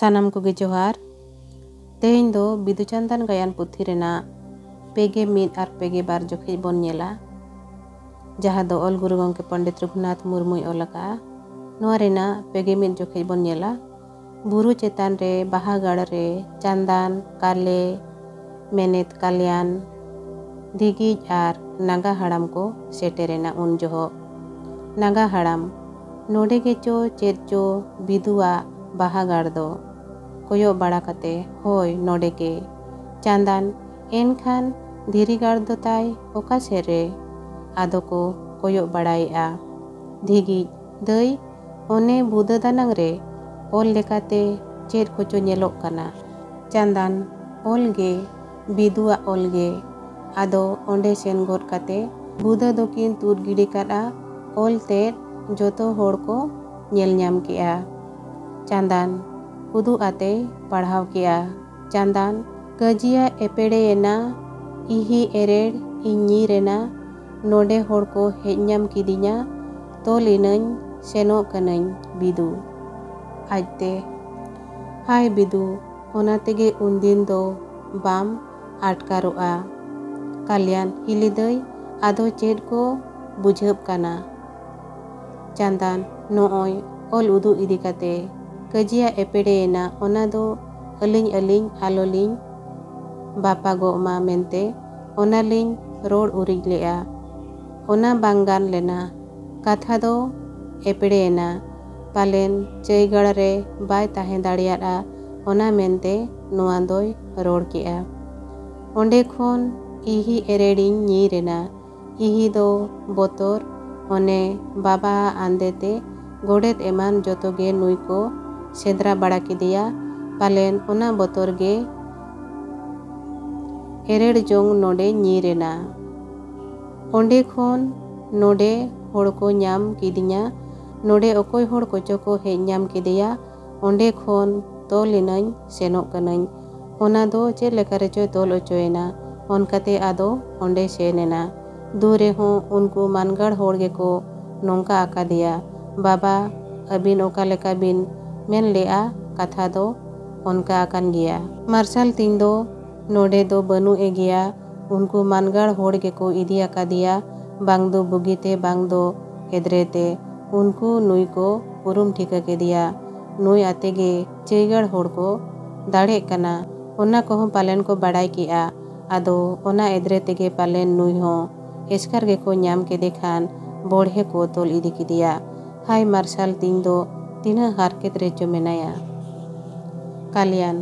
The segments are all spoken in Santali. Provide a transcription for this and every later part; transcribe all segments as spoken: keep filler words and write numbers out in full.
ᱥᱟᱱᱟᱢ ᱠᱚᱜᱮ ᱡᱚᱦᱟᱨ᱾ ᱛᱮᱦᱮᱧ ᱫᱚ ᱵᱤᱫᱩ ᱪᱟᱸᱫᱟᱱ ᱜᱟᱭᱟᱱ ᱯᱩᱛᱷᱤ ᱨᱮᱱᱟᱜ ᱯᱮᱜᱮ ᱢᱤᱫ ᱟᱨ ᱯᱮᱜᱮ ᱵᱟᱨ ᱡᱚᱠᱷᱮᱡ ᱵᱚᱱ ᱧᱮᱞᱟ, ᱡᱟᱦᱟᱸ ᱫᱚ ᱚᱞ ᱜᱩᱨᱩ ᱜᱚᱢᱠᱮ ᱯᱚᱱᱰᱤᱛ ᱨᱚᱜᱷᱩᱱᱟᱛᱷ ᱢᱩᱨᱢᱩᱭ ᱚᱞ ᱟᱠᱟᱫᱼᱟ᱾ ᱱᱚᱣᱟ ᱨᱮᱱᱟᱜ ᱯᱮᱜᱮ ᱢᱤᱫ ᱡᱚᱠᱷᱮᱡ ᱵᱚᱱ ᱧᱮᱞᱟ᱾ ᱵᱩᱨᱩ ᱪᱮᱛᱟᱱ ᱨᱮ ᱵᱟᱦᱟ ᱜᱟᱲ ᱨᱮ ᱪᱟᱸᱫᱟᱱ, ᱠᱟᱞᱮ, ᱢᱮᱱᱮᱛ ᱠᱟᱞᱭᱟᱱ, ᱫᱷᱤᱜᱤᱡ ᱟᱨ ᱱᱟᱜᱟ ᱦᱟᱲᱟᱢ ᱠᱚ ᱥᱮᱴᱮᱨᱮᱱᱟ ᱩᱱ ᱡᱚᱦᱚᱜ᱾ ᱱᱟᱜᱟ ᱦᱟᱲᱟᱢ, ᱱᱚᱰᱮ ᱜᱮᱪᱚ ᱪᱮᱫ ᱪᱚ ᱵᱤᱫᱩᱣᱟᱜ ᱵᱟᱦᱟ ᱜᱟᱲ ᱫᱚ? ᱠᱚᱭᱚᱜ ᱵᱟᱲᱟ ᱠᱟᱛᱮ, ᱦᱳᱭ, ᱱᱚᱰᱮ ᱜᱮ᱾ ᱪᱟᱸᱫᱟᱱ, ᱮᱱᱠᱷᱟᱱ ᱫᱷᱤᱨᱤ ᱜᱟᱲ ᱫᱚ ᱛᱟᱭ ᱚᱠᱟ ᱥᱮᱫ ᱨᱮ? ᱟᱫᱚ ᱠᱚ ᱠᱚᱭᱚᱜ ᱵᱟᱲᱟᱭᱮᱫᱼᱟ᱾ ᱫᱷᱤᱜᱤᱡ, ᱫᱟᱹᱭ, ᱚᱱᱮ ᱵᱩᱫᱟᱹ ᱫᱟᱱᱟᱝ ᱨᱮ ᱚᱞ ᱞᱮᱠᱟᱛᱮ ᱪᱮᱫ ᱠᱚᱪᱚ ᱧᱮᱞᱚᱜ ᱠᱟᱱᱟ᱾ ᱪᱟᱸᱫᱟᱱ, ᱚᱞ ᱜᱮ, ᱵᱤᱫᱩᱣᱟᱜ ᱚᱞ ᱜᱮ᱾ ᱟᱫᱚ ᱚᱸᱰᱮ ᱥᱮᱱ ᱜᱚᱫ ᱠᱟᱛᱮ ᱵᱩᱫᱟᱹ ᱫᱚᱠᱤᱱ ᱛᱩᱫ ᱜᱤᱰᱤ ᱠᱟᱫᱼᱟ᱾ ᱚᱞ ᱛᱮᱫ ᱡᱚᱛᱚ ᱦᱚᱲ ᱠᱚ ᱧᱮᱞ ᱧᱟᱢ ᱠᱮᱫᱼᱟ᱾ ᱪᱟᱸᱫᱟᱱ, ᱩᱫᱩᱜ ᱟᱛᱮᱭ ᱯᱟᱲᱦᱟᱣ ᱠᱮᱫᱼᱟ᱾ ᱪᱟᱸᱫᱟᱱ, ᱠᱟᱹᱡᱤᱭᱟ ᱮᱯᱮᱲᱮᱭᱮᱱᱟ, ᱤᱦᱤ ᱮᱨᱮᱲ ᱤᱧ ᱧᱤᱨ ᱮᱱᱟ, ᱱᱚᱰᱮ ᱦᱚᱲ ᱠᱚ ᱦᱮᱡ ᱧᱟᱢ ᱠᱤᱫᱤᱧᱟ, ᱛᱚᱞ ᱤᱱᱟᱹᱧ, ᱥᱮᱱᱚᱜ ᱠᱟᱹᱱᱟᱹᱧ᱾ ᱵᱤᱫᱩ᱾ ᱟᱡᱛᱮ, ᱦᱟᱭ ᱵᱤᱫᱩ, ᱚᱱᱟ ᱛᱮᱜᱮ ᱩᱱᱫᱤᱱ ᱫᱚ ᱵᱟᱢ ᱟᱴᱠᱟᱨᱚᱜᱼᱟ᱾ ᱠᱟᱞᱭᱟᱱ, ᱦᱤᱞᱤ ᱫᱟᱹᱭ, ᱟᱫᱚ ᱪᱮᱫ ᱠᱚ ᱵᱩᱡᱷᱟᱹᱜ ᱠᱟᱱᱟ? ᱪᱟᱸᱫᱟᱱ, ᱱᱚᱜᱼᱚᱭ ᱚᱞ ᱩᱫᱩᱜ ᱤᱫᱤ ᱠᱟᱛᱮ ᱠᱟᱹᱡᱤᱭᱟ ᱮᱯᱮᱲᱮᱭᱮᱱᱟ, ᱚᱱᱟ ᱫᱚ ᱟᱹᱞᱤᱧ, ᱟᱹᱞᱤᱧ ᱟᱞᱚᱞᱤᱧ ᱵᱟᱯᱟᱜᱚᱜ ᱢᱟ ᱢᱮᱱᱛᱮ ᱚᱱᱟᱞᱤᱧ ᱨᱚᱲ ᱩᱨᱤᱡ ᱞᱮᱜᱼᱟ᱾ ᱚᱱᱟ ᱵᱟᱝ ᱜᱟᱱ ᱞᱮᱱᱟ᱾ ᱠᱟᱛᱷᱟ ᱫᱚ ᱮᱯᱲᱮᱭᱮᱱᱟ᱾ ᱯᱟᱞᱮᱱ ᱪᱟᱹᱭᱜᱟᱲ ᱨᱮ ᱵᱟᱭ ᱛᱟᱦᱮᱸ ᱫᱟᱲᱮᱭᱟᱫᱼᱟ, ᱚᱱᱟ ᱢᱮᱱᱛᱮ ᱱᱚᱣᱟ ᱫᱚᱭ ᱨᱚᱲ ᱠᱮᱜᱼᱟ᱾ ᱚᱸᱰᱮ ᱠᱷᱚᱱ ᱤᱦᱤ ᱮᱨᱮᱲᱤᱧ ᱧᱤᱨ ᱮᱱᱟ᱾ ᱤᱦᱤ ᱫᱚ ᱵᱚᱛᱚᱨ, ᱚᱱᱮ ᱵᱟᱵᱟᱣᱟᱜ ᱟᱸᱫᱮ ᱛᱮ ᱜᱚᱰᱮᱛ ᱮᱢᱟᱱ ᱡᱚᱛᱚ ᱜᱮ ᱱᱩᱭ ᱠᱚ ᱥᱮᱸᱫᱽᱨᱟ ᱵᱟᱲᱟ ᱠᱮᱫᱮᱭᱟ᱾ ᱯᱟᱞᱮᱱ ᱚᱱᱟ ᱵᱚᱛᱚᱨ ᱜᱮ ᱮᱨᱮᱲ ᱡᱚᱝ ᱱᱚᱰᱮ ᱧᱤᱨ ᱮᱱᱟ᱾ ᱚᱸᱰᱮ ᱠᱷᱚᱱ ᱱᱚᱰᱮ ᱦᱚᱲ ᱠᱚ ᱧᱟᱢ ᱠᱤᱫᱤᱧᱟ᱾ ᱱᱚᱰᱮ ᱚᱠᱚᱭ ᱦᱚᱲ ᱠᱚᱪᱚ ᱠᱚ ᱦᱮᱡ ᱧᱟᱢ ᱠᱮᱫᱮᱭᱟ᱾ ᱚᱸᱰᱮ ᱠᱷᱚᱱ ᱛᱚᱞ ᱮᱱᱟᱹᱧ, ᱥᱮᱱᱚᱜ ᱠᱟᱹᱱᱟᱹᱧ᱾ ᱚᱱᱟ ᱫᱚ ᱪᱮᱫ ᱞᱮᱠᱟ ᱨᱮᱪᱚᱭ ᱛᱚᱞ ᱚᱪᱚᱭᱮᱱᱟ᱾ ᱚᱱᱠᱟᱛᱮ ᱟᱫᱚ ᱚᱸᱰᱮ ᱥᱮᱱ ᱮᱱᱟ᱾ ᱫᱩ ᱨᱮᱦᱚᱸ ᱩᱱᱠᱩ ᱢᱟᱱᱜᱟᱲ ᱦᱚᱲ ᱜᱮᱠᱚ ᱱᱚᱝᱠᱟ ᱟᱠᱟᱫᱮᱭᱟ, ᱵᱟᱵᱟ, ᱟᱹᱵᱤᱱ ᱚᱠᱟ ᱞᱮᱠᱟ ᱵᱤᱱ ᱢᱮᱱ ᱞᱮᱜᱼᱟ, ᱠᱟᱛᱷᱟ ᱫᱚ ᱚᱱᱠᱟ ᱟᱠᱟᱱ ᱜᱮᱭᱟ᱾ ᱢᱟᱨᱥᱟᱞ ᱛᱤᱧ ᱫᱚ ᱱᱚᱰᱮ ᱫᱚ ᱵᱟᱹᱱᱩᱜ ᱮ ᱜᱮᱭᱟ᱾ ᱩᱱᱠᱩ ᱢᱟᱱᱜᱟᱲ ᱦᱚᱲ ᱜᱮᱠᱚ ᱤᱫᱤ ᱟᱠᱟᱫᱮᱭᱟ, ᱵᱟᱝ ᱫᱚ ᱵᱩᱜᱤᱛᱮ ᱵᱟᱝ ᱫᱚ ᱮᱫᱽᱨᱮ ᱛᱮ᱾ ᱩᱱᱠᱩ ᱱᱩᱭ ᱠᱚ ᱩᱨᱩᱢ ᱴᱷᱤᱠᱟᱹ ᱠᱮᱫᱮᱭᱟ᱾ ᱱᱩᱭ ᱟᱛᱮ ᱜᱮ ᱪᱟᱹᱭᱜᱟᱲ ᱦᱚᱲ ᱠᱚ ᱫᱟᱲᱮᱜ ᱠᱟᱱᱟ, ᱚᱱᱟ ᱠᱚᱦᱚᱸ ᱯᱟᱞᱮᱱ ᱠᱚ ᱵᱟᱲᱟᱭ ᱠᱮᱜᱼᱟ᱾ ᱟᱫᱚ ᱚᱱᱟ ᱮᱫᱽᱨᱮ ᱛᱮᱜᱮ ᱯᱟᱞᱮᱱ ᱱᱩᱭ ᱦᱚᱸ ᱮᱥᱠᱟᱨ ᱜᱮᱠᱚ ᱧᱟᱢ ᱠᱮᱫᱮ ᱠᱷᱟᱱ ᱵᱚᱲᱦᱮ ᱠᱚ ᱛᱚᱞ ᱤᱫᱤ ᱠᱮᱫᱮᱭᱟ᱾ ᱦᱟᱭ ᱢᱟᱨᱥᱟᱞ ᱛᱤᱧ ᱫᱚ ᱛᱤᱱᱟᱹᱜ ᱦᱟᱨᱠᱮᱛ ᱨᱮᱪᱚ ᱢᱮᱱᱟᱭᱟ᱾ ᱠᱟᱞᱭᱟᱱ,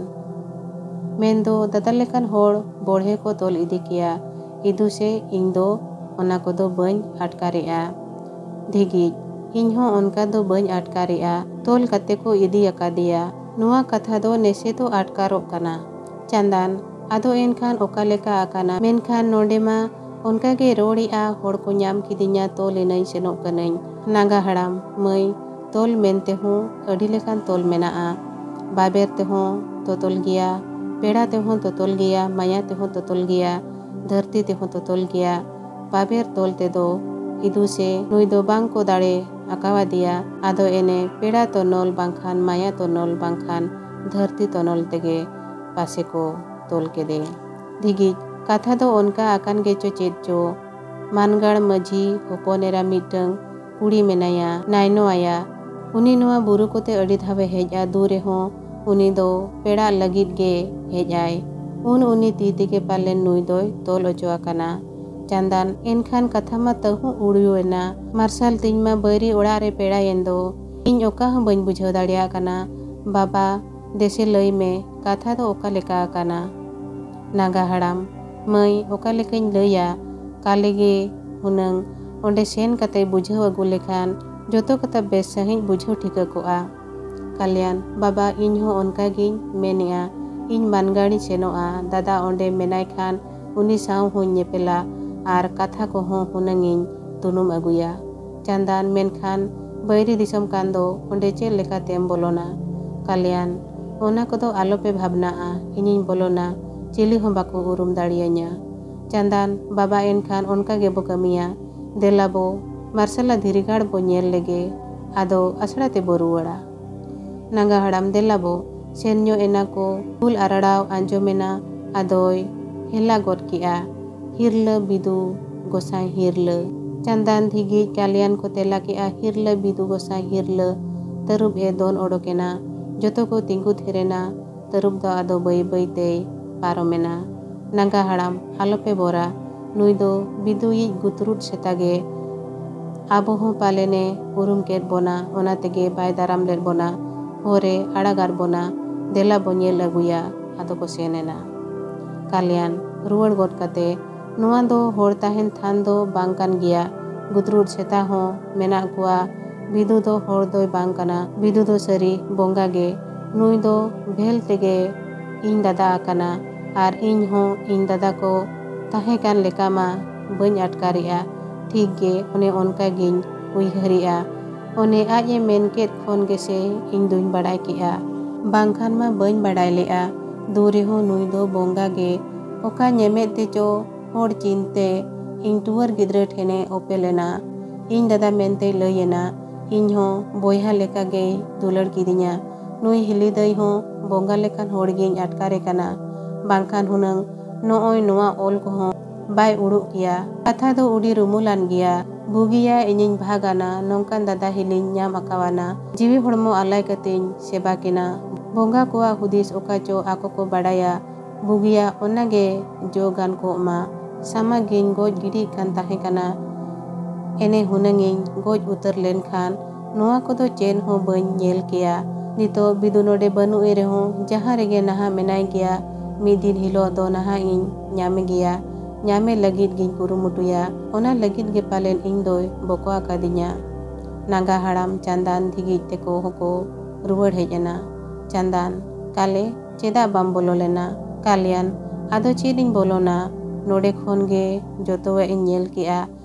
ᱢᱮᱱᱫᱚ ᱫᱟᱫᱟ ᱞᱮᱠᱟᱱ ᱦᱚᱲ ᱵᱚᱲᱦᱮ ᱠᱚ ᱛᱚᱞ ᱤᱫᱤ ᱠᱮᱭᱟ᱾ ᱤᱫᱩ ᱥᱮ, ᱤᱧ ᱫᱚ ᱚᱱᱟ ᱠᱚᱫᱚ ᱵᱟᱹᱧ ᱟᱴᱠᱟᱨᱮᱜᱼᱟ᱾ ᱫᱷᱤᱜᱤᱡ, ᱤᱧ ᱦᱚᱸ ᱚᱱᱠᱟ ᱫᱚ ᱵᱟᱹᱧ ᱟᱴᱠᱟᱨᱮᱜᱼᱟ᱾ ᱛᱚᱞ ᱠᱟᱛᱮ ᱠᱚ ᱤᱫᱤ ᱟᱠᱟᱫᱮᱭᱟ᱾ ᱱᱚᱣᱟ ᱠᱟᱛᱷᱟ ᱫᱚ ᱱᱮᱥᱮ ᱫᱚ ᱟᱴᱠᱟᱨᱚᱜ ᱠᱟᱱᱟ᱾ ᱪᱟᱸᱫᱟᱱ, ᱟᱫᱚ ᱮᱱᱠᱷᱟᱱ ᱚᱠᱟ ᱞᱮᱠᱟ ᱟᱠᱟᱱᱟ? ᱢᱮᱱᱠᱷᱟᱱ ᱱᱚᱰᱮ ᱢᱟ ᱚᱱᱠᱟ ᱜᱮ ᱨᱚᱲᱮᱜᱼᱟ, ᱦᱚᱲ ᱠᱚ ᱧᱟᱢ ᱠᱤᱫᱤᱧᱟ, ᱛᱚᱞ ᱮᱱᱟᱹᱧ, ᱥᱮᱱᱚᱜ ᱠᱟᱹᱱᱟᱹᱧ᱾ ᱱᱟᱜᱟ ᱦᱟᱲᱟᱢ, ᱢᱟᱹᱭ, ᱛᱚᱞ ᱢᱮᱱᱛᱮ ᱦᱚᱸ ᱟᱹᱰᱤ ᱞᱮᱠᱟᱱ ᱛᱚᱞ ᱢᱮᱱᱟᱜᱼᱟ᱾ ᱵᱟᱵᱮᱨ ᱛᱮᱦᱚᱸ ᱛᱚᱛᱚᱞ ᱜᱮᱭᱟ, ᱯᱮᱲᱟ ᱛᱮᱦᱚᱸ ᱛᱚᱛᱚᱞ ᱜᱮᱭᱟ, ᱢᱟᱭᱟ ᱛᱮᱦᱚᱸ ᱛᱚᱛᱚᱞ ᱜᱮᱭᱟ, ᱫᱷᱟᱹᱨᱛᱤ ᱛᱮᱦᱚᱸ ᱛᱚᱛᱚᱞ ᱜᱮᱭᱟ᱾ ᱵᱟᱵᱮᱨ ᱛᱚᱞ ᱛᱮᱫᱚ ᱤᱫᱩ ᱥᱮ ᱱᱩᱭ ᱫᱚ ᱵᱟᱝ ᱠᱚ ᱫᱟᱲᱮ ᱟᱠᱟᱣᱟᱫᱮᱭᱟ᱾ ᱟᱫᱚ ᱮᱱᱮ ᱯᱮᱲᱟ ᱛᱚᱱᱚᱞ ᱵᱟᱝᱠᱷᱟᱱ ᱢᱟᱭᱟ ᱛᱚᱱᱚᱞ ᱵᱟᱝᱠᱷᱟᱱ ᱫᱷᱟᱹᱨᱛᱤ ᱛᱚᱱᱚᱞ ᱛᱮᱜᱮ ᱯᱟᱥᱮ ᱠᱚ ᱛᱚᱞ ᱠᱮᱫᱮ᱾ ᱫᱷᱤᱜᱤᱡ, ᱠᱟᱛᱷᱟ ᱫᱚ ᱚᱱᱠᱟ ᱟᱠᱟᱱ ᱜᱮᱪᱚ ᱪᱮᱫ ᱪᱚ᱾ ᱢᱟᱱᱜᱟᱲ ᱢᱟᱹᱡᱷᱤ ᱦᱚᱯᱚᱱ ᱮᱨᱟ ᱢᱤᱫᱴᱟᱹᱝ ᱠᱩᱲᱤ ᱢᱮᱱᱟᱭᱟ, ᱱᱟᱭᱱᱚ ᱟᱭᱟ᱾ ᱩᱱᱤ ᱱᱚᱣᱟ ᱵᱩᱨᱩ ᱠᱚᱛᱮ ᱟᱹᱰᱤ ᱫᱷᱟᱣᱮ ᱦᱮᱡᱼᱟ, ᱫᱩ ᱨᱮᱦᱚᱸ ᱩᱱᱤ ᱫᱚ ᱯᱮᱲᱟᱜ ᱞᱟᱹᱜᱤᱫ ᱜᱮ ᱦᱮᱡ ᱟᱭ᱾ ᱩᱱ ᱩᱱᱤ ᱛᱤ ᱛᱮᱜᱮ ᱯᱟᱞᱮᱱ ᱱᱩᱭ ᱫᱚᱭ ᱛᱚᱞ ᱚᱪᱚ ᱟᱠᱟᱱᱟ᱾ ᱪᱟᱸᱫᱟᱱ, ᱮᱱᱠᱷᱟᱱ ᱠᱟᱛᱷᱟ ᱢᱟ ᱛᱟᱹᱦᱩ ᱩᱲᱤᱭᱮᱱᱟ᱾ ᱢᱟᱨᱥᱟᱞ ᱛᱤᱧ ᱢᱟ ᱵᱟᱹᱭᱨᱤ ᱚᱲᱟᱜ ᱨᱮ ᱯᱮᱲᱟᱭᱮᱱ ᱫᱚ᱾ ᱤᱧ ᱚᱠᱟ ᱦᱚᱸ ᱵᱟᱹᱧ ᱵᱩᱡᱷᱟᱹᱣ ᱫᱟᱲᱮᱭᱟᱜ ᱠᱟᱱᱟ᱾ ᱵᱟᱵᱟ, ᱫᱮᱥᱮ ᱞᱟᱹᱭ ᱢᱮ, ᱠᱟᱛᱷᱟ ᱫᱚ ᱚᱠᱟ ᱞᱮᱠᱟ ᱟᱠᱟᱱᱟ? ᱱᱟᱜᱟ ᱦᱟᱲᱟᱢ, ᱢᱟᱹᱭ, ᱚᱠᱟ ᱞᱮᱠᱟᱧ ᱞᱟᱹᱭᱟ? ᱠᱟᱞᱮ ᱜᱮ ᱦᱩᱱᱟᱹᱝ ᱚᱸᱰᱮ ᱥᱮᱱ ᱠᱟᱛᱮ ᱵᱩᱡᱷᱟᱹᱣ ᱟᱹᱜᱩ ᱞᱮᱠᱷᱟᱱ ᱡᱚᱛᱚ ᱠᱟᱛᱷᱟ ᱵᱮᱥ ᱥᱟᱺᱦᱤᱡ ᱵᱩᱡᱷᱟᱹᱣ ᱴᱷᱤᱠᱟᱹ ᱠᱚᱜᱼᱟ᱾ ᱠᱟᱞᱭᱟᱱ, ᱵᱟᱵᱟ, ᱤᱧ ᱦᱚᱸ ᱚᱱᱠᱟ ᱜᱤᱧ ᱢᱮᱱᱮᱜᱼᱟ᱾ ᱤᱧ ᱢᱟᱱᱜᱟᱲᱤᱧ ᱥᱮᱱᱚᱜᱼᱟ᱾ ᱫᱟᱫᱟ ᱚᱸᱰᱮ ᱢᱮᱱᱟᱭ ᱠᱷᱟᱱ ᱩᱱᱤ ᱥᱟᱶ ᱦᱚᱸᱧ ᱧᱮᱯᱮᱞᱟ ᱟᱨ ᱠᱟᱛᱷᱟ ᱠᱚᱦᱚᱸ ᱦᱩᱱᱟᱹᱝ ᱤᱧ ᱛᱩᱱᱩᱢ ᱟᱹᱜᱩᱭᱟ᱾ ᱪᱟᱸᱫᱟᱱ, ᱢᱮᱱᱠᱷᱟᱱ ᱵᱟᱹᱭᱨᱤ ᱫᱤᱥᱚᱢ ᱠᱟᱱ ᱫᱚ, ᱚᱸᱰᱮ ᱪᱮᱫ ᱞᱮᱠᱟᱛᱮᱢ ᱵᱚᱞᱚᱱᱟ? ᱠᱟᱞᱭᱟᱱ, ᱚᱱᱟ ᱠᱚᱫᱚ ᱟᱞᱚᱯᱮ ᱵᱷᱟᱵᱽᱱᱟᱜᱼᱟ, ᱤᱧᱤᱧ ᱵᱚᱞᱚᱱᱟ, ᱪᱤᱞᱤ ᱦᱚᱸ ᱵᱟᱠᱚ ᱩᱨᱩᱢ ᱫᱟᱲᱮᱭᱟᱹᱧᱟ᱾ ᱪᱟᱸᱫᱟᱱ, ᱵᱟᱵᱟ, ᱮᱱᱠᱷᱟᱱ ᱚᱱᱠᱟ ᱜᱮᱵᱚ ᱠᱟᱹᱢᱤᱭᱟ᱾ ᱫᱮᱞᱟ ᱵᱚ ᱢᱟᱨᱥᱟᱞᱟ ᱫᱷᱤᱨᱤ ᱜᱟᱲ ᱵᱚ ᱧᱮᱞ ᱞᱮᱜᱮ, ᱟᱫᱚ ᱟᱥᱲᱟ ᱛᱮᱵᱚ ᱨᱩᱣᱟᱹᱲᱟ᱾ ᱱᱟᱸᱜᱟ ᱦᱟᱲᱟᱢ, ᱫᱮᱞᱟ ᱵᱚ, ᱥᱮᱱ ᱧᱚᱜ ᱮᱱᱟ ᱠᱚ᱾ ᱦᱩᱞ ᱟᱨᱟᱲᱟᱣ ᱟᱸᱡᱚᱢᱮᱱᱟ, ᱟᱫᱚᱭ ᱦᱮᱞᱟ ᱜᱚᱫ ᱠᱮᱜᱼᱟ, ᱦᱤᱨᱞᱟᱹ ᱵᱤᱫᱩ ᱜᱚᱸᱥᱟᱭ ᱦᱤᱨᱞᱟᱹ᱾ ᱪᱟᱸᱫᱟᱱ, ᱫᱷᱤᱜᱤᱡ, ᱠᱟᱞᱭᱟᱱ ᱠᱚ ᱛᱮᱞᱟ ᱠᱮᱜᱼᱟ, ᱦᱤᱨᱞᱟᱹ ᱵᱤᱫᱩ ᱜᱚᱸᱥᱟᱭ ᱦᱤᱨᱞᱟᱹ᱾ ᱛᱟᱹᱨᱩᱵ ᱮ ᱫᱚᱱ ᱚᱰᱚᱠᱮᱱᱟ, ᱡᱚᱛᱚ ᱠᱚ ᱛᱤᱸᱜᱩ ᱛᱷᱤᱨᱮᱱᱟ᱾ ᱛᱟᱹᱨᱩᱵ ᱫᱚ ᱟᱫᱚ ᱵᱟᱹᱭ ᱵᱟᱹᱭ ᱛᱮᱭ ᱯᱟᱨᱚᱢᱮᱱᱟ᱾ ᱱᱟᱸᱜᱟ ᱦᱟᱲᱟᱢ, ᱟᱞᱚᱯᱮ ᱵᱚᱨᱟ, ᱱᱩᱭ ᱫᱚ ᱵᱤᱫᱩᱭᱤᱡ ᱜᱩᱛᱨᱩᱴ ᱥᱮᱛᱟ ᱜᱮ᱾ ᱟᱵᱚ ᱦᱚᱸ ᱯᱟᱞᱮᱱᱮ ᱩᱨᱩᱢ ᱠᱮᱫ ᱵᱚᱱᱟ, ᱚᱱᱟ ᱛᱮᱜᱮ ᱵᱟᱭ ᱫᱟᱨᱟᱢ ᱞᱮᱫ ᱵᱚᱱᱟ᱾ ᱦᱚᱨᱮ ᱟᱲᱟᱜᱟᱫ ᱵᱚᱱᱟ, ᱫᱮᱞᱟ ᱵᱚ ᱧᱮᱞ ᱟᱹᱜᱩᱭᱟ᱾ ᱟᱫᱚ ᱠᱚ ᱥᱮᱱ ᱮᱱᱟ᱾ ᱠᱟᱞᱭᱟᱱ, ᱨᱩᱣᱟᱹᱲ ᱜᱚᱫ ᱠᱟᱛᱮ, ᱱᱚᱣᱟ ᱫᱚ ᱦᱚᱲ ᱛᱟᱦᱮᱱ ᱛᱷᱟᱱ ᱫᱚ ᱵᱟᱝ ᱠᱟᱱ ᱜᱮᱭᱟ᱾ ᱜᱩᱛᱨᱩᱴ ᱥᱮᱛᱟ ᱦᱚᱸ ᱢᱮᱱᱟᱜ ᱠᱚᱣᱟ᱾ ᱵᱤᱫᱩ ᱫᱚ ᱦᱚᱲ ᱫᱚᱭ ᱵᱟᱝ ᱠᱟᱱᱟ, ᱵᱤᱫᱩ ᱫᱚ ᱥᱟᱹᱨᱤ ᱵᱚᱸᱜᱟ ᱜᱮ᱾ ᱱᱩᱭ ᱫᱚ ᱵᱷᱮᱞ ᱛᱮᱜᱮ ᱤᱧ ᱫᱟᱫᱟ ᱟᱠᱟᱱᱟ, ᱟᱨ ᱤᱧ ᱦᱚᱸ ᱤᱧ ᱫᱟᱫᱟ ᱠᱚ ᱛᱟᱦᱮᱸ ᱠᱟᱱ ᱞᱮᱠᱟ ᱢᱟ ᱵᱟᱹᱧ ᱟᱴᱠᱟᱨᱮᱜᱼᱟ᱾ ᱴᱷᱤᱠ ᱜᱮ, ᱚᱱᱮ ᱚᱱᱠᱟ ᱜᱤᱧ ᱩᱭᱦᱟᱹᱨᱮᱜᱼᱟ᱾ ᱚᱱᱮ ᱟᱡ ᱮ ᱢᱮᱱ ᱠᱮᱫ ᱠᱷᱚᱱ ᱜᱮᱥᱮ ᱤᱧ ᱫᱩᱧ ᱵᱟᱲᱟᱭ ᱠᱮᱜᱼᱟ, ᱵᱟᱝᱠᱷᱟᱱ ᱢᱟ ᱵᱟᱹᱧ ᱵᱟᱲᱟᱭ ᱞᱮᱜᱼᱟ᱾ ᱫᱩ ᱨᱮᱦᱚᱸ ᱱᱩᱭ ᱫᱚ ᱵᱚᱸᱜᱟ ᱜᱮ᱾ ᱚᱠᱟ ᱧᱮᱢᱮᱫ ᱛᱮᱪᱚ ᱦᱚᱲ ᱪᱤᱱᱛᱮ ᱤᱧ ᱴᱩᱣᱟᱹᱨ ᱜᱤᱫᱽᱨᱟᱹ ᱴᱷᱮᱱᱮ ᱚᱯᱮᱞ ᱮᱱᱟ᱾ ᱤᱧ ᱫᱟᱫᱟ ᱢᱮᱱᱛᱮᱭ ᱞᱟᱹᱭ ᱮᱱᱟ᱾ ᱤᱧ ᱦᱚᱸ ᱵᱚᱭᱦᱟ ᱞᱮᱠᱟ ᱜᱮᱭ ᱫᱩᱞᱟᱹᱲ ᱠᱤᱫᱤᱧᱟ᱾ ᱱᱩᱭ ᱦᱤᱞᱤ ᱫᱟᱹᱭ ᱦᱚᱸ ᱵᱚᱸᱜᱟ ᱞᱮᱠᱟᱱ ᱦᱚᱲ ᱜᱤᱧ ᱟᱴᱠᱟᱨᱮ ᱠᱟᱱᱟ᱾ ᱵᱟᱝᱠᱷᱟᱱ ᱦᱩᱱᱟᱹᱝ ᱱᱚᱜᱼᱚᱭ ᱱᱚᱣᱟ ᱚᱞ ᱠᱚᱦᱚᱸ ᱵᱟᱭ ᱩᱲᱩᱜ ᱠᱮᱭᱟ᱾ ᱠᱟᱛᱷᱟ ᱫᱚ ᱩᱰᱤ ᱨᱩᱢᱩᱞᱟᱱ ᱜᱮᱭᱟ᱾ ᱵᱩᱜᱤᱭᱟ ᱤᱧᱤᱧ ᱵᱷᱟᱜᱟᱱᱟ, ᱱᱚᱝᱠᱟᱱ ᱫᱟᱫᱟ ᱦᱤᱞᱤᱧ ᱧᱟᱢ ᱟᱠᱟᱣᱟᱱᱟ᱾ ᱡᱤᱣᱤ ᱦᱚᱲᱢᱚ ᱟᱞᱟᱭ ᱠᱟᱛᱮᱧ ᱥᱮᱵᱟ ᱠᱤᱱᱟ᱾ ᱵᱚᱸᱜᱟ ᱠᱚᱣᱟᱜ ᱦᱩᱫᱤᱥ ᱚᱠᱟ ᱪᱚ ᱟᱠᱚ ᱠᱚ ᱵᱟᱲᱟᱭᱟ᱾ ᱵᱩᱜᱤᱭᱟ ᱚᱱᱟ ᱜᱮ ᱡᱚ ᱜᱟᱱ ᱠᱚᱜ ᱢᱟ᱾ ᱥᱟᱢᱟ ᱜᱤᱧ ᱜᱚᱡ ᱜᱤᱰᱤᱜ ᱠᱟᱱ ᱛᱟᱦᱮᱸ ᱠᱟᱱᱟ᱾ ᱮᱱᱮ ᱦᱩᱱᱟᱹᱝ ᱤᱧ ᱜᱚᱡ ᱩᱛᱟᱹᱨ ᱞᱮᱱᱠᱷᱟᱱ ᱱᱚᱣᱟ ᱠᱚᱫᱚ ᱪᱮᱫ ᱦᱚᱸ ᱵᱟᱹᱧ ᱧᱮᱞ ᱠᱮᱭᱟ᱾ ᱱᱤᱛᱚᱜ ᱵᱤᱫᱩ ᱱᱚᱰᱮ ᱵᱟᱹᱱᱩᱜ ᱮ ᱨᱮᱦᱚᱸ ᱡᱟᱦᱟᱸ ᱨᱮᱜᱮ ᱱᱟᱦᱟᱜ ᱢᱮᱱᱟᱭ ᱜᱮᱭᱟ᱾ ᱢᱤᱫ ᱫᱤᱱ ᱦᱤᱞᱳᱜ ᱫᱚ ᱱᱟᱦᱟᱜ ᱤᱧ ᱧᱟᱢᱮ ᱜᱮᱭᱟ᱾ ᱧᱟᱢᱮ ᱞᱟᱹᱜᱤᱫ ᱜᱤᱧ ᱠᱩᱨᱩᱢᱩᱴᱩᱭᱟ᱾ ᱚᱱᱟ ᱞᱟᱹᱜᱤᱫ ᱜᱮ ᱯᱟᱞᱮᱱ ᱤᱧ ᱫᱚᱭ ᱵᱚᱠᱚ ᱟᱠᱟᱫᱤᱧᱟ᱾ ᱱᱟᱸᱜᱟ ᱦᱟᱲᱟᱢ, ᱪᱟᱸᱫᱟᱱ, ᱫᱷᱤᱜᱤᱡ ᱛᱮᱠᱚ ᱦᱚᱸᱠᱚ ᱨᱩᱣᱟᱹᱲ ᱦᱮᱡ ᱮᱱᱟ᱾ ᱪᱟᱸᱫᱟᱱ, ᱠᱟᱞᱮ, ᱪᱮᱫᱟᱜ ᱵᱟᱢ ᱵᱚᱞᱚ ᱞᱮᱱᱟ? ᱠᱟᱞᱭᱟᱱ, ᱟᱫᱚ ᱪᱮᱫ ᱤᱧ ᱵᱚᱞᱚᱱᱟ? ᱱᱚᱰᱮ ᱠᱷᱚᱱ ᱜᱮ ᱡᱚᱛᱚᱣᱟᱜ ᱤᱧ ᱧᱮᱞ ᱠᱮᱜᱼᱟ᱾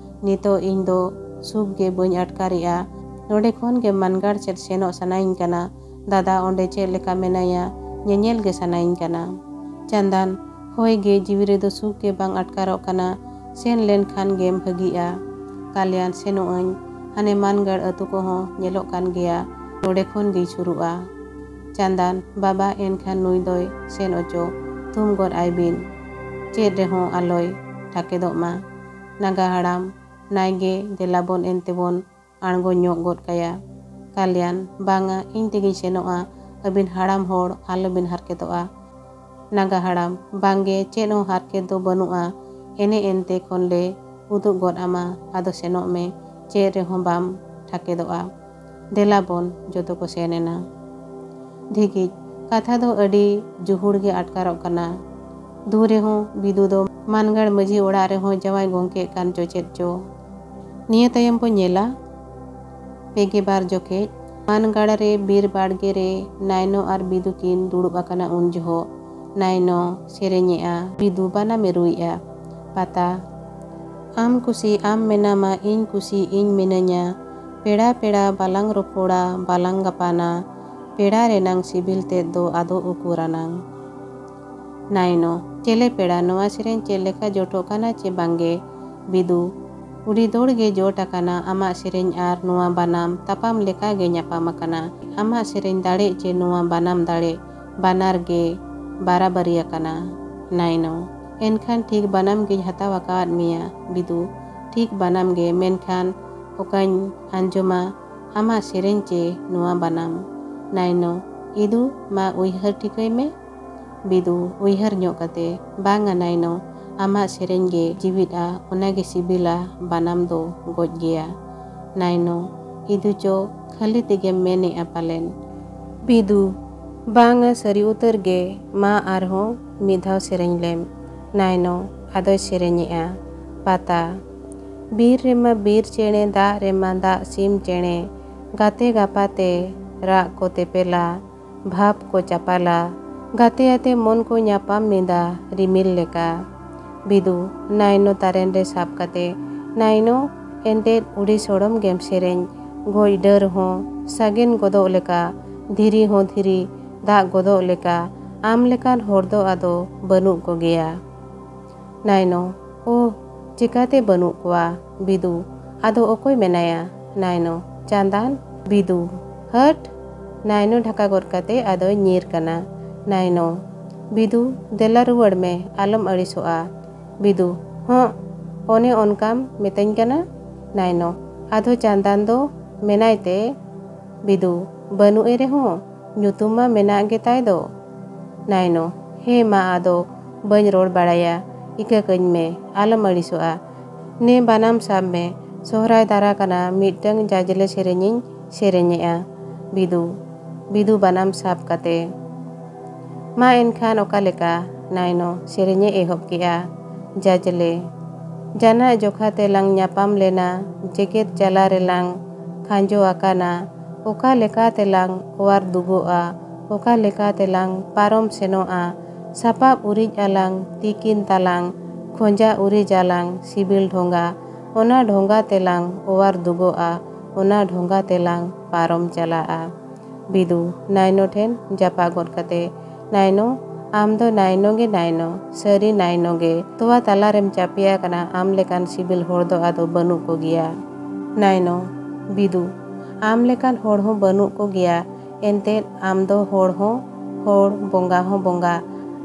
ᱱᱤᱛᱚᱜ ᱤᱧ ᱫᱚ ᱥᱩᱠ ᱜᱮ ᱵᱟᱹᱧ ᱟᱴᱠᱟᱨᱮᱜᱼᱟ᱾ ᱱᱚᱰᱮ ᱠᱷᱚᱱ ᱜᱮ ᱢᱟᱱᱜᱟᱲ ᱥᱮᱫ ᱥᱮᱱᱚᱜ ᱥᱟᱱᱟᱧ ᱠᱟᱱᱟ᱾ ᱫᱟᱫᱟ ᱚᱸᱰᱮ ᱪᱮᱫ ᱞᱮᱠᱟ ᱢᱮᱱᱟᱭᱟ, ᱧᱮᱧᱮᱞ ᱜᱮ ᱥᱟᱱᱟᱧ ᱠᱟᱱᱟ᱾ ᱪᱟᱸᱫᱟᱱ, ᱦᱳᱭ ᱜᱮ, ᱡᱤᱣᱤ ᱨᱮᱫᱚ ᱥᱩᱠ ᱜᱮ ᱵᱟᱝ ᱟᱴᱠᱟᱨᱚᱜ ᱠᱟᱱᱟ᱾ ᱥᱮᱱ ᱞᱮᱱ ᱠᱷᱟᱱ ᱜᱮᱢ ᱵᱷᱟᱹᱜᱤᱜᱼᱟ᱾ ᱠᱟᱞᱭᱟᱱ, ᱥᱮᱱᱚᱜ ᱟᱹᱧ᱾ ᱦᱟᱱᱮ ᱢᱟᱱᱜᱟᱲ ᱟᱹᱛᱩ ᱠᱚᱦᱚᱸ ᱧᱮᱞᱚᱜ ᱠᱟᱱ ᱜᱮᱭᱟ᱾ ᱱᱚᱰᱮ ᱠᱷᱚᱱ ᱜᱮᱧ ᱥᱩᱨᱩᱜᱼᱟ᱾ ᱪᱟᱸᱫᱟᱱ, ᱵᱟᱵᱟ, ᱮᱱᱠᱷᱟᱱ ᱱᱩᱭ ᱫᱚᱭ ᱥᱮᱱ ᱚᱪᱚ, ᱛᱷᱩᱢ ᱜᱚᱫ ᱟᱭ ᱵᱤᱱ, ᱪᱮᱫ ᱨᱮᱦᱚᱸ ᱟᱞᱚᱭ ᱴᱷᱟᱠᱮᱫᱚᱜ ᱢᱟ᱾ ᱱᱟᱜᱟ ᱦᱟᱲᱟᱢ, ᱱᱟᱭᱜᱮ, ᱫᱮᱞᱟᱵᱚᱱ ᱮᱱᱛᱮᱵᱚᱱ ᱟᱬᱜᱚ ᱧᱚᱜ ᱜᱚᱫ ᱠᱟᱭᱟ᱾ ᱠᱟᱞᱭᱟᱱ, ᱵᱟᱝᱟ, ᱤᱧ ᱛᱮᱜᱤᱧ ᱥᱮᱱᱚᱜᱼᱟ, ᱟᱹᱵᱤᱱ ᱦᱟᱲᱟᱢ ᱦᱚᱲ ᱟᱞᱚᱵᱤᱱ ᱦᱟᱨᱠᱮᱛᱚᱜᱼᱟ᱾ ᱱᱟᱜᱟ ᱦᱟᱲᱟᱢ, ᱵᱟᱝᱜᱮ, ᱪᱮᱫ ᱦᱚᱸ ᱦᱟᱨᱠᱮᱛ ᱫᱚ ᱵᱟᱹᱱᱩᱜᱼᱟ, ᱮᱱᱮ ᱮᱱᱛᱮ ᱠᱷᱚᱱ ᱞᱮ ᱩᱫᱩᱜ ᱜᱚᱫ ᱟᱢᱟ, ᱟᱫᱚ ᱥᱮᱱᱚᱜ ᱢᱮ, ᱪᱮᱫ ᱨᱮᱦᱚᱸ ᱵᱟᱢ ᱴᱷᱟᱠᱮᱫᱚᱜᱼᱟ᱾ ᱫᱮᱞᱟ ᱵᱚᱱ᱾ ᱡᱚᱛᱚ ᱠᱚ ᱥᱮᱱ ᱮᱱᱟ᱾ ᱰᱷᱤᱜᱤᱡ, ᱠᱟᱛᱷᱟ ᱫᱚ ᱟᱹᱰᱤ ᱡᱩᱦᱩᱲ ᱜᱮ ᱟᱴᱠᱟᱨᱚᱜ ᱠᱟᱱᱟ᱾ ᱫᱩ ᱨᱮᱦᱚᱸ ᱵᱤᱫᱩ ᱫᱚ ᱢᱟᱱᱜᱟᱲ ᱢᱟᱹᱡᱷᱤ ᱚᱲᱟᱜ ᱨᱮᱦᱚᱸ ᱡᱟᱶᱟᱭ ᱜᱚᱝᱠᱮᱜ ᱠᱟᱱ ᱪᱚ ᱪᱮᱫ ᱪᱚ᱾ ᱱᱤᱭᱟᱹ ᱛᱟᱭᱚᱢ ᱵᱚ ᱧᱮᱞᱟ ᱯᱮᱜᱮ ᱵᱟᱨ ᱡᱚᱠᱷᱮᱡ ᱢᱟᱱᱜᱟᱲ ᱨᱮ ᱵᱤᱨ ᱵᱟᱲᱜᱮ ᱨᱮ ᱱᱟᱭᱱᱚ ᱟᱨ ᱵᱤᱫᱩ ᱠᱤᱱ ᱫᱩᱲᱩᱵ ᱟᱠᱟᱱᱟ᱾ ᱩᱱ ᱡᱚᱦᱚᱜ ᱱᱟᱭᱱᱚ ᱥᱮᱨᱮᱧᱮᱜᱼᱟ, ᱵᱤᱫᱩ ᱵᱟᱱᱟᱢᱮ ᱨᱩᱭᱮᱜᱼᱟ᱾ ᱯᱟᱛᱟ᱾ ᱟᱢ ᱠᱩᱥᱤ ᱟᱢ ᱢᱮᱱᱟᱢᱟ, ᱤᱧ ᱠᱩᱥᱤ ᱤᱧ ᱢᱤᱱᱟᱹᱧᱟ, ᱯᱮᱲᱟ ᱯᱮᱲᱟ ᱵᱟᱞᱟᱝ ᱨᱚᱯᱚᱲᱟ, ᱵᱟᱞᱟᱝ ᱜᱟᱯᱟᱱᱟ, ᱯᱮᱲᱟ ᱨᱮᱱᱟᱝ ᱥᱤᱵᱤᱞ ᱛᱮᱫ ᱫᱚ ᱟᱫᱚ ᱩᱠᱩᱨᱟᱱᱟᱝ᱾ ᱱᱟᱭᱱᱚ, ᱪᱮᱞᱮ ᱯᱮᱲᱟ, ᱱᱚᱣᱟ ᱥᱮᱨᱮᱧ ᱪᱮᱫ ᱞᱮᱠᱟ ᱡᱚᱴᱚᱜ ᱠᱟᱱᱟ ᱪᱮ ᱵᱟᱝᱜᱮ? ᱵᱤᱫᱩ, ᱩᱰᱤ ᱫᱚᱲ ᱜᱮ ᱡᱚᱴ ᱟᱠᱟᱱᱟ᱾ ᱟᱢᱟᱜ ᱥᱮᱨᱮᱧ ᱟᱨ ᱱᱚᱣᱟ ᱵᱟᱱᱟᱢ ᱛᱟᱯᱟᱢ ᱞᱮᱠᱟ ᱜᱮ ᱧᱟᱯᱟᱢ ᱟᱠᱟᱱᱟ᱾ ᱟᱢᱟᱜ ᱥᱮᱨᱮᱧ ᱫᱟᱲᱮ ᱪᱮ ᱱᱚᱣᱟ ᱵᱟᱱᱟᱢ ᱫᱟᱲᱮ, ᱵᱟᱱᱟᱨ ᱜᱮ ᱵᱟᱨᱟᱵᱟᱨᱤ ᱟᱠᱟᱱᱟ᱾ ᱱᱟᱭᱱᱚ, ᱮᱱᱠᱷᱟᱱ ᱴᱷᱤᱠ ᱵᱟᱱᱟᱢ ᱜᱤᱧ ᱦᱟᱛᱟᱣ ᱟᱠᱟᱫ ᱢᱮᱭᱟ᱾ ᱵᱤᱫᱩ, ᱴᱷᱤᱠ ᱵᱟᱱᱟᱢ ᱜᱮ, ᱢᱮᱱᱠᱷᱟᱱ ᱚᱠᱟᱧ ᱟᱸᱡᱚᱢᱟ, ᱟᱢᱟᱜ ᱥᱮᱨᱮᱧ ᱪᱮ ᱱᱚᱣᱟ ᱵᱟᱱᱟᱢ? ᱱᱟᱭᱱᱚ, ᱤᱫᱩ, ᱢᱟ ᱩᱭᱦᱟᱹᱨ ᱴᱷᱤᱠᱟᱹᱭ ᱢᱮ᱾ ᱵᱤᱫᱩ, ᱩᱭᱦᱟᱹᱨ ᱧᱚᱜ ᱠᱟᱛᱮ, ᱵᱟᱝᱟ ᱱᱟᱭᱱᱚ, ᱟᱢᱟᱜ ᱥᱮᱨᱮᱧ ᱜᱮ ᱡᱤᱣᱤᱫᱼᱟ, ᱚᱱᱟ ᱜᱮ ᱥᱤᱵᱤᱞᱟ, ᱵᱟᱱᱟᱢ ᱫᱚ ᱜᱚᱡ ᱜᱮᱭᱟ᱾ ᱱᱟᱭᱱᱚ, ᱤᱫᱩ ᱪᱚ ᱠᱷᱟᱹᱞᱤ ᱛᱮᱜᱮᱢ ᱢᱮᱱᱮᱜᱼᱟ ᱯᱟᱞᱮᱱ? ᱵᱤᱫᱩ, ᱵᱟᱝᱟ, ᱥᱟᱹᱨᱤ ᱩᱛᱟᱹᱨ ᱜᱮ, ᱢᱟ ᱟᱨᱦᱚᱸ ᱢᱤᱫ ᱫᱷᱟᱣ ᱥᱮᱨᱮᱧ ᱞᱮᱢ᱾ ᱱᱟᱭᱱᱚ, ᱟᱫᱚᱭ ᱥᱮᱨᱮᱧᱮᱜᱼᱟ᱾ ᱯᱟᱛᱟ᱾ ᱵᱤᱨ ᱨᱮᱢᱟ ᱵᱤᱨ ᱪᱮᱬᱮ, ᱫᱟᱜ ᱨᱮᱢᱟ ᱫᱟᱜ ᱥᱤᱢ ᱪᱮᱬᱮ, ᱜᱟᱛᱮ ᱜᱟᱯᱟᱛᱮ ᱨᱟᱜ ᱠᱚ ᱛᱮᱯᱮᱞᱟ, ᱵᱷᱟᱵᱽ ᱠᱚ ᱪᱟᱯᱟᱞᱟ, ᱜᱟᱛᱮ ᱟᱛᱮ ᱢᱚᱱ ᱠᱚ ᱧᱟᱯᱟᱢ ᱢᱤᱫᱟ ᱨᱤᱢᱤᱞ ᱞᱮᱠᱟ᱾ ᱵᱤᱫᱩ, ᱱᱟᱭᱱᱚ ᱛᱟᱨᱮᱱ ᱨᱮ ᱥᱟᱵ ᱠᱟᱛᱮ, ᱱᱟᱭᱱᱚ, ᱮᱱᱛᱮᱫ ᱩᱰᱤ ᱥᱚᱲᱚᱢ ᱜᱮᱢ ᱥᱮᱨᱮᱧ, ᱜᱚᱡ ᱰᱟᱹᱨ ᱦᱚᱸ ᱥᱟᱜᱮᱱ ᱜᱚᱫᱚᱜ ᱞᱮᱠᱟ, ᱫᱷᱤᱨᱤ ᱦᱚᱸ ᱫᱷᱤᱨᱤ ᱫᱟᱜ ᱜᱚᱫᱚᱜ ᱞᱮᱠᱟ, ᱟᱢ ᱞᱮᱠᱟᱱ ᱦᱚᱲ ᱫᱚ ᱟᱫᱚ ᱵᱟᱹᱱᱩᱜ ᱠᱚᱜᱮᱭᱟ᱾ ᱱᱟᱭᱱᱚ, ᱳᱦ, ᱪᱤᱠᱟᱹᱛᱮ ᱵᱟᱹᱱᱩᱜ ᱠᱚᱣᱟ? ᱵᱤᱫᱩ, ᱟᱫᱚ ᱚᱠᱚᱭ ᱢᱮᱱᱟᱭᱟ? ᱱᱟᱭᱱᱚ, ᱪᱟᱸᱫᱟᱱ᱾ ᱵᱤᱫᱩ, ᱦᱟᱹᱴ, ᱱᱟᱭᱱᱚ ᱰᱷᱟᱠᱟ ᱜᱚᱫ ᱠᱟᱛᱮ ᱟᱫᱚᱭ ᱧᱤᱨ ᱠᱟᱱᱟ᱾ ᱱᱟᱭᱱᱚ, ᱵᱤᱫᱩ, ᱫᱮᱞᱟ ᱨᱩᱣᱟᱹᱲ ᱢᱮ, ᱟᱞᱚᱢ ᱟᱹᱲᱤᱥᱚᱜᱼᱟ᱾ ᱵᱤᱫᱩ, ᱦᱚᱸ, ᱚᱱᱮ ᱚᱱᱠᱟᱢ ᱢᱤᱛᱟᱹᱧ ᱠᱟᱱᱟ᱾ ᱱᱟᱭᱱᱚ, ᱟᱫᱚ ᱪᱟᱸᱫᱟᱱ ᱫᱚ ᱢᱮᱱᱟᱭ ᱛᱮ? ᱵᱤᱫᱩ, ᱵᱟᱹᱱᱩᱜ ᱮ ᱨᱮᱦᱚᱸ ᱧᱩᱛᱩᱢ ᱢᱟ ᱢᱮᱱᱟᱜ ᱜᱮᱛᱟᱭ ᱫᱚ᱾ ᱱᱟᱭᱱᱚ, ᱦᱮᱸ ᱢᱟ, ᱟᱫᱚ ᱵᱟᱹᱧ ᱨᱚᱲ ᱵᱟᱲᱟᱭᱟ, ᱤᱠᱟᱹ ᱠᱟᱹᱧ ᱢᱮ, ᱟᱞᱚᱢ ᱟᱹᱲᱤᱥᱚᱜᱼᱟ᱾ ᱱᱮ ᱵᱟᱱᱟᱢ ᱥᱟᱵ ᱢᱮ, ᱥᱚᱦᱨᱟᱭ ᱫᱟᱨᱟ ᱠᱟᱱᱟ, ᱢᱤᱫᱴᱟᱝ ᱡᱟᱡᱽᱞᱮ ᱥᱮᱨᱮᱧᱤᱧ ᱥᱮᱨᱮᱧᱮᱜᱼᱟ᱾ ᱵᱤᱫᱩ, ᱵᱤᱫᱩ ᱵᱟᱱᱟᱢ ᱥᱟᱵ ᱠᱟᱛᱮ᱾ ᱢᱟ ᱮᱱᱠᱷᱟᱱ ᱚᱠᱟ ᱞᱮᱠᱟ? ᱱᱟᱭᱱᱚ ᱥᱮᱨᱮᱧᱮ ᱮᱦᱚᱵ ᱠᱮᱜᱼᱟ᱾ ᱡᱟᱡᱽᱞᱮ᱾ ᱡᱟᱱᱟᱜ ᱡᱚᱠᱷᱟ ᱛᱮᱞᱟᱝ ᱧᱟᱯᱟᱢ ᱞᱮᱱᱟ, ᱡᱮᱜᱮᱛ ᱡᱟᱞᱟ ᱨᱮᱞᱟᱝ ᱠᱷᱟᱸᱡᱚ ᱟᱠᱟᱱᱟ, ᱚᱠᱟ ᱞᱮᱠᱟ ᱛᱮᱞᱟᱝ ᱚᱣᱟᱨ ᱫᱩᱜᱚᱜᱼᱟ, ᱚᱠᱟ ᱞᱮᱠᱟ ᱛᱮᱞᱟᱝ ᱯᱟᱨᱚᱢ ᱥᱮᱱᱚᱜᱼᱟ, ᱥᱟᱯᱟᱵ ᱩᱨᱤᱡ ᱟᱞᱟᱝ ᱛᱤᱠᱤᱱ ᱛᱟᱞᱟᱝ, ᱠᱷᱚᱸᱡᱟ ᱩᱨᱤᱡ ᱟᱞᱟᱝ ᱥᱤᱵᱤᱞ ᱰᱷᱚᱸᱜᱟ, ᱚᱱᱟ ᱰᱷᱚᱸᱜᱟ ᱛᱮᱞᱟᱝ ᱚᱣᱟᱨ ᱫᱩᱜᱚᱜᱼᱟ, ᱚᱱᱟ ᱰᱷᱚᱸᱜᱟ ᱛᱮᱞᱟᱝ ᱯᱟᱨᱚᱢ ᱪᱟᱞᱟᱜᱼᱟ᱾ ᱵᱤᱫᱩ, ᱱᱟᱭᱱᱚ ᱴᱷᱮᱱ ᱡᱟᱯᱟᱜ ᱜᱚᱫ ᱠᱟᱛᱮ, ᱱᱟᱭᱱᱚ, ᱟᱢ ᱫᱚ ᱱᱟᱭᱱᱚ ᱜᱮ ᱱᱟᱭᱱᱚ, ᱥᱟᱹᱨᱤ ᱱᱟᱭᱱᱚ ᱜᱮ᱾ ᱛᱚᱣᱟ ᱛᱟᱞᱟ ᱨᱮᱢ ᱪᱟᱯᱮ ᱟᱠᱟᱱᱟ, ᱟᱢ ᱞᱮᱠᱟᱱ ᱥᱤᱵᱤᱞ ᱦᱚᱲ ᱫᱚ ᱟᱫᱚ ᱵᱟᱹᱱᱩᱜ ᱠᱚᱜᱮᱭᱟ᱾ ᱱᱟᱭᱱᱚ, ᱵᱤᱫᱩ, ᱟᱢ ᱞᱮᱠᱟᱱ ᱦᱚᱲ ᱦᱚᱸ ᱵᱟᱹᱱᱩᱜ ᱠᱚᱜᱮᱭᱟ, ᱮᱱᱛᱮᱫ ᱟᱢ ᱫᱚ ᱦᱚᱲ ᱦᱚᱸ ᱦᱚᱲ, ᱵᱚᱸᱜᱟ ᱦᱚᱸ ᱵᱚᱸᱜᱟ᱾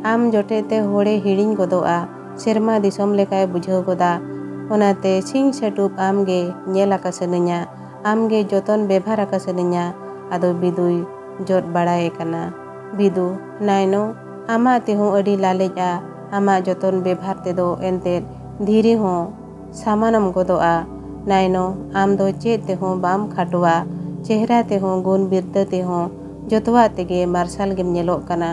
ᱟᱢ ᱡᱚᱴᱮᱫ ᱛᱮ ᱦᱚᱲᱮ ᱦᱤᱲᱤᱧ ᱜᱚᱫᱚᱜᱼᱟ, ᱥᱮᱨᱢᱟ ᱫᱤᱥᱚᱢ ᱞᱮᱠᱟᱭ ᱵᱩᱡᱷᱟᱹᱣ ᱜᱚᱫᱟ᱾ ᱚᱱᱟᱛᱮ ᱥᱤᱧ ᱥᱟᱹᱴᱩᱵ ᱟᱢ ᱜᱮ ᱧᱮᱞ ᱟᱠᱟ ᱥᱟᱹᱱᱟᱹᱧᱟ, ᱟᱢ ᱜᱮ ᱡᱚᱛᱚᱱ ᱵᱮᱵᱷᱟᱨ ᱟᱠᱟ ᱥᱟᱹᱱᱟᱹᱧᱟ᱾ ᱟᱫᱚ ᱵᱤᱫᱩᱭ ᱡᱚᱫ ᱵᱟᱲᱟᱭᱮ ᱠᱟᱱᱟ᱾ ᱵᱤᱫᱩ, ᱱᱟᱭᱱᱚ, ᱟᱢᱟᱜ ᱛᱮᱦᱚᱸ ᱟᱹᱰᱤ ᱞᱟᱞᱮᱡᱼᱟ, ᱟᱢᱟᱜ ᱡᱚᱛᱚᱱ ᱵᱮᱵᱷᱟᱨ ᱛᱮᱫᱚ ᱮᱱᱛᱮᱫ ᱫᱷᱤᱨᱤ ᱦᱚᱸ ᱥᱟᱢᱟᱱᱚᱢ ᱜᱚᱫᱚᱜᱼᱟ᱾ ᱱᱟᱭᱱᱚ, ᱟᱢ ᱫᱚ ᱪᱮᱫ ᱛᱮᱦᱚᱸ ᱵᱟᱢ ᱠᱷᱟᱴᱚᱣᱟ, ᱪᱮᱦᱨᱟ ᱛᱮᱦᱚᱸ, ᱜᱩᱱ ᱵᱤᱨᱫᱟᱹ ᱛᱮᱦᱚᱸ, ᱡᱚᱛᱚᱣᱟᱜ ᱛᱮᱜᱮ ᱢᱟᱨᱥᱟᱞ ᱜᱮᱢ ᱧᱮᱞᱚᱜ ᱠᱟᱱᱟ᱾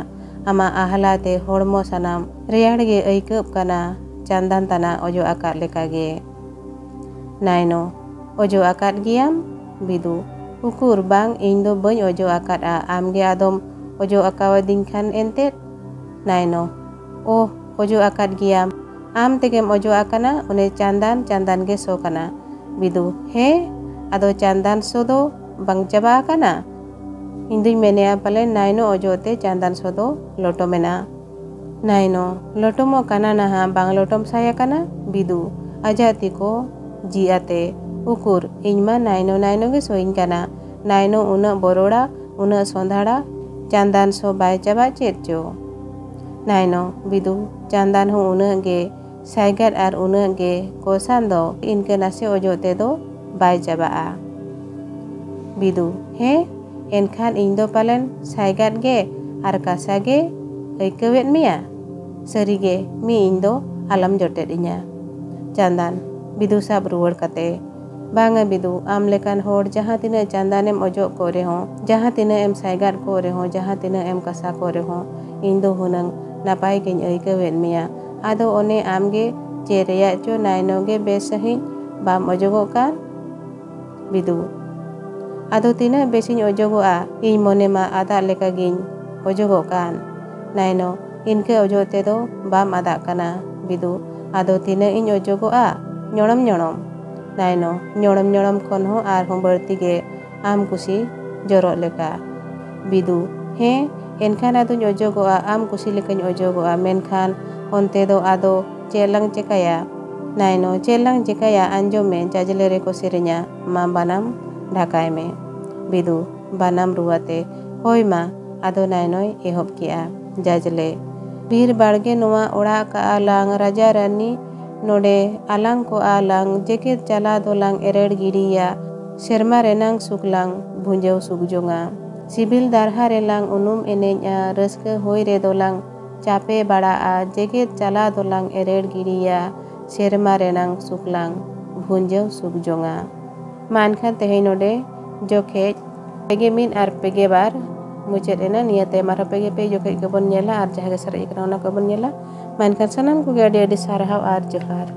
ᱟᱢᱟᱜ ᱟᱦᱞᱟ ᱛᱮ ᱦᱚᱲᱢᱚ ᱥᱟᱱᱟᱢ ᱨᱮᱭᱟᱲ ᱜᱮ ᱟᱹᱭᱠᱟᱹᱜ ᱠᱟᱱᱟ, ᱪᱟᱸᱫᱟᱱ ᱛᱟᱱᱟᱜ ᱚᱡᱚᱜ ᱟᱠᱟᱫ ᱞᱮᱠᱟᱜᱮ᱾ ᱱᱟᱭᱱᱚ, ᱚᱡᱚᱜ ᱟᱠᱟᱫ ᱜᱮᱭᱟᱢ? ᱵᱤᱫᱩ, ᱩᱠᱩᱨ ᱵᱟᱝ, ᱤᱧ ᱫᱚ ᱵᱟᱹᱧ ᱚᱡᱚᱜ ᱟᱠᱟᱫᱼᱟ, ᱟᱢᱜᱮ ᱟᱫᱚᱢ ᱚᱡᱚᱜ ᱟᱠᱟᱣᱟᱫᱤᱧ ᱠᱷᱟᱱ ᱮᱱᱛᱮᱫ᱾ ᱱᱟᱭᱱᱚ, ᱳᱦ, ᱚᱡᱚᱜ ᱟᱠᱟᱫ ᱜᱮᱭᱟᱢ, ᱟᱢ ᱛᱮᱜᱮᱢ ᱚᱡᱚᱜ ᱟᱠᱟᱱᱟ, ᱚᱱᱮ ᱪᱟᱸᱫᱟᱱ ᱪᱟᱸᱫᱟᱱ ᱜᱮ ᱥᱚ ᱠᱟᱱᱟ᱾ ᱵᱤᱫᱩ, ᱦᱮᱸ, ᱟᱫᱚ ᱪᱟᱸᱫᱟᱱ ᱥᱚ ᱫᱚ ᱵᱟᱝ ᱪᱟᱵᱟ ᱟᱠᱟᱱᱟ? ᱤᱧ ᱫᱩᱧ ᱢᱮᱱᱮᱜᱼᱟ ᱯᱟᱞᱮ ᱱᱟᱭᱱᱚ ᱚᱡᱚᱜ ᱛᱮ ᱪᱟᱸᱫᱟᱱ ᱥᱚ ᱫᱚ ᱞᱚᱴᱚᱢ ᱮᱱᱟ᱾ ᱱᱟᱭᱱᱚ, ᱞᱚᱴᱚᱢᱚᱜ ᱠᱟᱱᱟ ᱱᱟᱦᱟᱜ, ᱵᱟᱝ ᱞᱚᱴᱚᱢ ᱥᱟᱭ ᱟᱠᱟᱱᱟ᱾ ᱵᱤᱫᱩ, ᱟᱡᱟᱜ ᱛᱤ ᱠᱚ ᱡᱤᱜ ᱟᱛᱮ, ᱩᱠᱩᱨ, ᱤᱧ ᱢᱟ ᱱᱟᱭᱱᱚ ᱱᱟᱭᱱᱚ ᱜᱮ ᱥᱚᱭᱤᱧ ᱠᱟᱱᱟ᱾ ᱱᱟᱭᱱᱚ ᱩᱱᱟᱹᱜ ᱵᱚᱨᱚᱲᱟ, ᱩᱱᱟᱹᱜ ᱥᱚᱸᱫᱷᱟᱲᱟ, ᱪᱟᱸᱫᱟᱱ ᱥᱚ ᱵᱟᱭ ᱪᱟᱵᱟᱜ ᱪᱮᱫ ᱪᱚ᱾ ᱱᱟᱭᱱᱚ, ᱵᱤᱫᱩ, ᱪᱟᱸᱫᱟᱱ ᱦᱚᱸ ᱩᱱᱟᱹᱜ ᱜᱮ ᱥᱟᱭᱜᱟᱫ ᱟᱨ ᱩᱱᱟᱹᱜ ᱜᱮ ᱠᱚᱥᱟᱱ ᱫᱚ ᱤᱱᱠᱟᱹ ᱱᱟᱥᱮ ᱚᱡᱚᱜ ᱛᱮᱫᱚ ᱵᱟᱭ ᱪᱟᱵᱟᱜᱼᱟ᱾ ᱵᱤᱫᱩ, ᱦᱮᱸ, ᱮᱱᱠᱷᱟᱱ ᱤᱧ ᱫᱚ ᱯᱟᱞᱮᱱ ᱥᱟᱭᱜᱟᱫ ᱜᱮ ᱟᱨ ᱠᱟᱥᱟ ᱜᱮ ᱟᱹᱭᱠᱟᱹᱣᱮᱫ ᱢᱮᱭᱟ? ᱥᱟᱹᱨᱤᱜᱮ ᱢᱤ, ᱤᱧ ᱫᱚ ᱟᱞᱚᱢ ᱡᱚᱴᱮᱫ ᱤᱧᱟ᱾ ᱪᱟᱸᱫᱟᱱ, ᱵᱤᱫᱩ ᱥᱟᱵ ᱨᱩᱣᱟᱹᱲ ᱠᱟᱛᱮ, ᱵᱟᱝᱟ ᱵᱤᱫᱩ, ᱟᱢ ᱞᱮᱠᱟᱱ ᱦᱚᱲ ᱡᱟᱦᱟᱸ ᱛᱤᱱᱟᱹᱜ ᱪᱟᱸᱫᱟᱱᱮᱢ ᱚᱡᱚᱜ ᱠᱚᱜ ᱨᱮᱦᱚᱸ, ᱡᱟᱦᱟᱸ ᱛᱤᱱᱟᱹᱜ ᱮᱢ ᱥᱟᱭᱜᱟᱫ ᱠᱚᱜ ᱨᱮᱦᱚᱸ, ᱡᱟᱦᱟᱸ ᱛᱤᱱᱟᱹᱜ ᱮᱢ ᱠᱟᱥᱟ ᱠᱚᱜ ᱨᱮᱦᱚᱸ, ᱤᱧ ᱫᱚ ᱦᱩᱱᱟᱹᱝ ᱱᱟᱯᱟᱭ ᱜᱤᱧ ᱟᱹᱭᱠᱟᱹᱣᱮᱫ ᱢᱮᱭᱟ᱾ ᱟᱫᱚ ᱚᱱᱮ ᱟᱢ ᱜᱮ ᱪᱮᱫ ᱨᱮᱭᱟᱜ ᱪᱚ ᱱᱟᱭᱱᱚ ᱜᱮ ᱵᱮᱥ ᱥᱟᱺᱦᱤᱡ ᱵᱟᱢ ᱚᱡᱚᱜᱚᱜ ᱠᱟᱱ? ᱵᱤᱫᱩ, ᱟᱫᱚ ᱛᱤᱱᱟᱹᱜ ᱵᱮᱥᱤᱧ ᱚᱡᱚᱜᱚᱜᱼᱟ, ᱤᱧ ᱢᱚᱱᱮ ᱢᱟ ᱟᱫᱟᱜ ᱞᱮᱠᱟ ᱜᱤᱧ ᱚᱡᱚᱜᱚᱜ ᱠᱟᱱ᱾ ᱱᱟᱭᱱᱚ, ᱤᱱᱠᱟᱹ ᱚᱡᱚᱜ ᱛᱮᱫᱚ ᱵᱟᱢ ᱟᱫᱟᱜ ᱠᱟᱱᱟ᱾ ᱵᱤᱫᱩ, ᱟᱫᱚ ᱛᱤᱱᱟᱹᱜ ᱤᱧ ᱚᱡᱚᱜᱚᱜᱼᱟ? ᱧᱚᱲᱚᱢ ᱧᱚᱲᱚᱢ᱾ ᱱᱟᱭᱱᱚ, ᱧᱚᱲᱚᱢ ᱧᱚᱲᱚᱢ ᱠᱷᱚᱱ ᱦᱚᱸ ᱟᱨᱦᱚᱸ ᱵᱟᱹᱲᱛᱤ ᱜᱮ ᱟᱢ ᱠᱩᱥᱤ ᱡᱚᱨᱚᱜ ᱞᱮᱠᱟ᱾ ᱵᱤᱫᱩ, ᱦᱮᱸ, ᱮᱱᱠᱷᱟᱱ ᱟᱫᱚᱧ ᱚᱡᱚᱜᱚᱜᱼᱟ, ᱟᱢ ᱠᱩᱥᱤ ᱞᱮᱠᱟᱧ ᱚᱡᱚᱜᱚᱜᱼᱟ᱾ ᱢᱮᱱᱠᱷᱟᱱ ᱚᱱᱛᱮ ᱫᱚ ᱟᱫᱚ ᱪᱮᱫ ᱞᱟᱝ ᱪᱮᱠᱟᱭᱟ? ᱱᱟᱭᱱᱚ, ᱪᱮᱫ ᱞᱟᱝ ᱪᱮᱠᱟᱭᱟ? ᱟᱸᱡᱚᱢ ᱢᱮ, ᱡᱟᱡᱽᱞᱮ ᱨᱮᱠᱚ ᱥᱮᱨᱮᱧᱟ, ᱢᱟ ᱵᱟᱱᱟᱢ ᱰᱷᱟᱠᱟᱭ ᱢᱮ᱾ ᱵᱤᱫᱩ, ᱵᱟᱱᱟᱢ ᱨᱩ ᱟᱛᱮ, ᱦᱳᱭ ᱢᱟ᱾ ᱟᱫᱚ ᱱᱟᱭᱱᱚᱭ ᱮᱦᱚᱵ ᱠᱮᱜᱼᱟ, ᱡᱟᱡᱽᱞᱮ᱾ ᱵᱤᱨ ᱵᱟᱲᱜᱮ ᱱᱚᱣᱟ ᱚᱲᱟᱜ ᱠᱟᱜᱼᱟ ᱞᱟᱝ, ᱨᱟᱡᱟ ᱨᱟᱹᱱᱤ ᱱᱚᱰᱮ ᱟᱞᱟᱝ ᱠᱚᱜᱼᱟ ᱞᱟᱝ, ᱡᱮᱜᱮᱛ ᱪᱟᱞᱟ ᱫᱚᱞᱟᱝ ᱮᱨᱮᱲ ᱜᱤᱰᱤᱭᱟ, ᱥᱮᱨᱢᱟ ᱨᱮᱱᱟᱝ ᱥᱩᱠ ᱞᱟᱝ ᱵᱷᱩᱸᱡᱟᱹᱣ ᱥᱩᱠ ᱡᱚᱝᱟ᱾ ᱥᱤᱵᱤᱞ ᱫᱟᱨᱦᱟ ᱨᱮᱞᱟᱝ ᱩᱱᱩᱢ ᱮᱱᱮᱡᱼᱟ, ᱨᱟᱹᱥᱠᱟᱹ ᱦᱚᱭ ᱨᱮ ᱫᱚᱞᱟᱝ ᱪᱟᱯᱮ ᱵᱟᱲᱟᱜᱼᱟ, ᱡᱮᱜᱮᱛ ᱪᱟᱞᱟ ᱫᱚᱞᱟᱝ ᱮᱨᱮᱲ ᱜᱤᱰᱤᱭᱟ, ᱥᱮᱨᱢᱟ ᱨᱮᱱᱟᱝ ᱥᱩᱠ ᱞᱟᱝ ᱵᱷᱩᱸᱡᱟᱹᱣ ᱥᱩᱠ ᱡᱚᱝᱟ᱾ ᱢᱟ ᱮᱱᱠᱷᱟᱱ ᱛᱮᱦᱮᱧ ᱱᱚᱰᱮ ᱡᱚᱠᱷᱮᱡ ᱯᱮᱜᱮ ᱢᱤᱫ ᱟᱨ ᱯᱮᱜᱮ ᱵᱟᱨ ᱢᱩᱪᱟᱹᱫ ᱮᱱᱟ᱾ ᱱᱤᱭᱟᱹ ᱛᱟᱭᱚᱢ ᱟᱨᱦᱚᱸ ᱯᱮᱜᱮ ᱯᱮ ᱡᱚᱠᱷᱮᱡ ᱜᱮᱵᱚᱱ ᱧᱮᱞᱟ ᱟᱨ ᱡᱟᱦᱟᱸ ᱜᱮ ᱥᱟᱨᱮᱡ ᱟᱠᱟᱱᱟ ᱚᱱᱟ ᱠᱚᱵᱚᱱ ᱧᱮᱞᱟ᱾ ᱢᱟ ᱮᱱᱠᱷᱟᱱ ᱥᱟᱱᱟᱢ ᱠᱚᱜᱮ ᱟᱹᱰᱤ ᱟᱹᱰᱤ ᱥᱟᱨᱦᱟᱣ ᱟᱨ ᱡᱚᱦᱟᱨ᱾